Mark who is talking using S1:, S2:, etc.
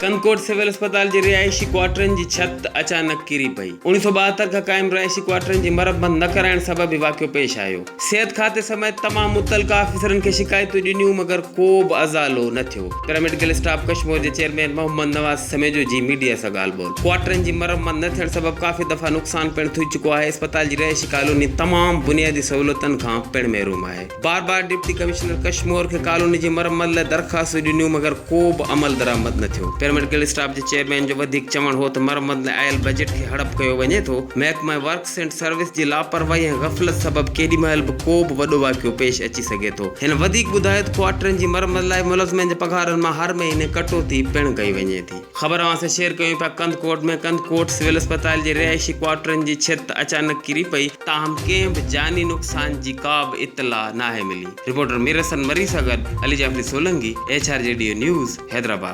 S1: Kandhkot civil اسپتال جي رهائشي ڪوارٽرن جي ڇت اچانڪ ڪري پئي. 1972 کان قائم رهائشي ڪوارٽرن جي مرمت نه ڪرائڻ سبب هي واقعو پيش آيو. صحت کاتي سميت تمام متعلقه آفيسرن کي شڪايتون ڏنيون مگر ڪو به ازالو نه ٿيو. پيراميڊيڪل اسٽاف ڪشمور جي چيئرمين محمد نواز سميجو جي ميڊيا سان ڳالهه ٻولهه. ڪوارٽرن جي مرمت نه ٿيڻ سبب ڪافي دفعا نقصان پڻ ٿي چڪو آهي. اسپتال جي رهائشي ڪالوني تمام بنيادي سهولتن کان پڻ محروم آهي. بار بار ڊپٽي ڪمشنر ڪشمور کي ڪالوني جي مرمت لاء درخواستون ڏنيون مگر ڪو به عمل درآمد نه ٿيو. پيراميڊيڪل اسٽاف جي چيئرمين جو وڌيڪ چوڻ هو ته مرمت لاء آيل بجيٽ کي هڙپ ڪيو وڃي ٿو، محڪمه ورڪس اينڊ سروس جي لاپرواهي ۽ غفلت سبب ڪيڏي مهل به ڪو به وڏو واقعو پيش اچي سگهي ٿو. هن وڌيڪ ٻڌايو ته ڪوارٽرن جي مرمت لاء ملازمن جي پگهارن مان هر مهيني ڪٽوتي پڻ ڪئي وڃي ٿي. خبر اوهان سان شيئر ڪيون پيا ڪنڌڪوٽ ۾ ڪنڌڪوٽ سول اسپتال جي رهائشي ڪوارٽرن جي ڇت اچانڪ ڪري پئي تاهم ڪنهن به جاني نقصان جي ڪا به اطلاع ناهي ملي رپورٽر مير حسن مري سان گڏ Ali Jafri Solangi H R G D news Hyderabad.